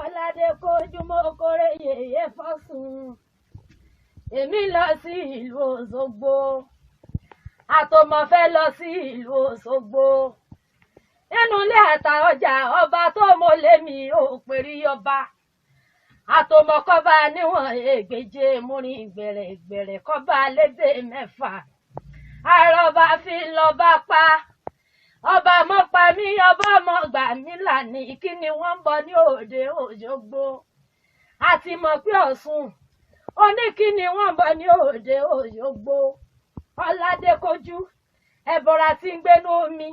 Ọ̀làdé kojú mọ́ kórè yèyé fọ́sùn. Èmi lọ sí ìlú Òṣogbo. Àtọmọ fẹ́ lọ sí ìlú Òṣogbo. Nínú ilé àtà ọjà ọba tó mọlé mi ò pèrí ọba. Àtọmọkọba níwọ̀n ègbèje múrin gbẹ̀rẹ̀gbẹ̀rẹ̀ kọba lédè mẹ́fà. Àròbá fi lọ́ba pa. Ọba mọ́ pa mí, ọba mọ́ gbà mí là ní kí ni wọ́n ń bọ ní òde Òṣogbo. A ti mọ̀ pé Ọ̀ṣun ó ní kí ni wọ́n ń bọ ní òde Òṣogbo. Ọ̀làdékojú ẹ̀bọ̀rà tí ń gbénú omi.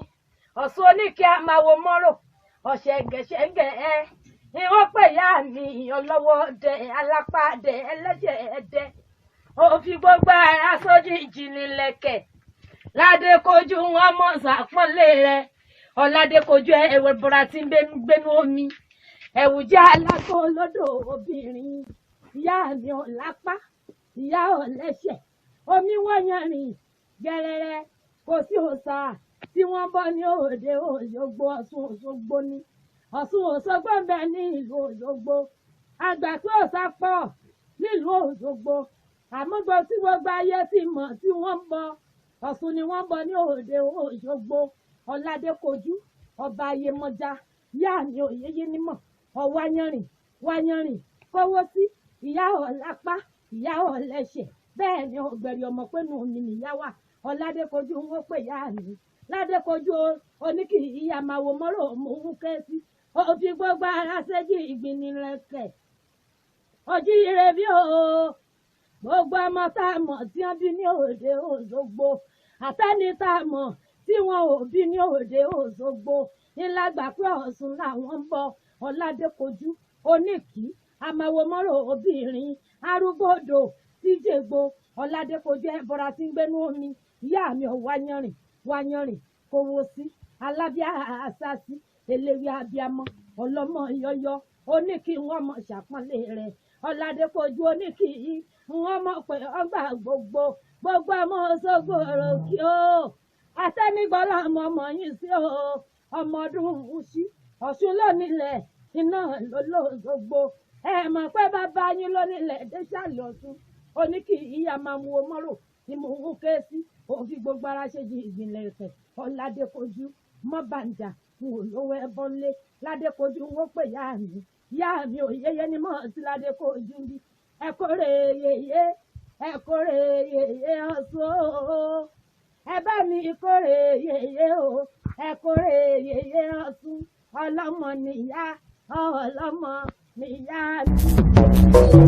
Ọ̀ṣun oníkẹ́ a máa wo mọ́rò ọ̀ṣẹ̀ǹgẹ̀ṣẹ̀ǹgẹ̀ ẹ. Ìwọ́n pè yá mi ọlọ́wọ́ dẹ alápá dẹ ẹlẹ́jẹ̀ dẹ. Ó fi gbogbo ara sójú ìjìnlẹ̀kẹ̀. Ládékojú wọn mọ̀ sàpọ́nlé rẹ̀. Ọ̀làdékojú ẹ̀bọ̀rà tí ń gbénú omi. Ẹ̀wù jẹ́ alágbó lọ́dọ̀ obìnrin. Ìyá mi ò lápá, ìyá ò lẹ́sẹ̀. Omi wọ́n yanrìn gẹrẹrẹ. Kò sí òòṣà tí wọ́n bọ́ ní òde Òṣogbo. Ọ̀ṣun Òṣogbo ni. Ọ̀ṣun Òṣogbo ń bẹ ní ìlú Òṣogbo. Àgbà pé òòṣà pọ̀ nílùú Òṣogbo. Àmọ́ gbọ́ tí gbogbo ayé ti mọ̀ tí wọ́n ń bọ. Ọ̀ṣun ni wọ́n ń bọ ní òde Òṣogbo. Ọ̀làdékojú ọba Ayémọ́já. Ìyá mi ò yéyé nímọ̀. Ọ̀wáyanrìn wáyanrìn kówó sí. Ìyá ò lápá, ìyá ò lẹ́sẹ̀. Bẹ́ẹ̀ ni ọ̀gbẹ̀rì ọmọ pé nù mí nìyá wà. Ọ̀làdékojú ń pè yá mi. Ládékojú oníkì ìyá máa wo mọ́rò mú un ké sí. Ó fi gbogbo ara ṣẹ́jì ìgbìnilẹ̀kẹ̀. Ojíire bí o. Gbogbo ọmọ tá a mọ̀ tí wọ́n bí ní òde Òṣogbo. Àtẹ́ni tá a mọ̀ tí wọn ò bí ní òde Òṣogbo. Ńlá gbà pé Ọ̀ṣun làwọn ń bọ. Ọ̀làdékojú oníkì àmàwòmọ́rò obìnrin arúgbódò tíjègbò. Ọ̀làdékojú ẹ̀bọra tí ń gbénú omi. Ìyá mi ò wáyanrìn wáyanrìn kówó sí. Alábíà àṣàṣì eléwé abiamọ ọlọ́mọ yọyọ oníkì wọn mọ̀ ṣàpọ́nlé rẹ̀. Ọ̀làdékojú oníkì wọn mọ̀ pé ọgbà gbogbo gbogbo ọmọ Òṣogbo òròkì o. Àtẹnigbọ́lá ọmọ ọmọ yìí sí o. Ọmọ ọdún wúṣí Ọ̀ṣun lónílẹ̀ iná lólóṣogbo. Ẹ mọ̀ pé bàbá yín lónílẹ̀ dẹ́sàlẹ̀ Ọ̀ṣun. Oníkì ìyá máa mú o mọ́rò ni mò ń ké sí. Òfin gbogbo ara ṣe jí ìgbìnlẹ̀ ẹ̀fẹ̀. Ọ̀làdékojú mọ́ bàǹjà n ò lówó ẹbọ ńlé. Ládékojú ń pè yá mi. Ìyá mi ò yéyé ni mọ̀ sí Ládékojú ń bí. Ẹ kórè yèyé, ẹ kórè yèyé Ọ̀ṣun o. Ẹ bá mi kórè yèyé o. Ẹ kórè yèyé Ọ̀ṣun. Ọlọ́mọ nìyá, ọlọ́mọ nìyá mi.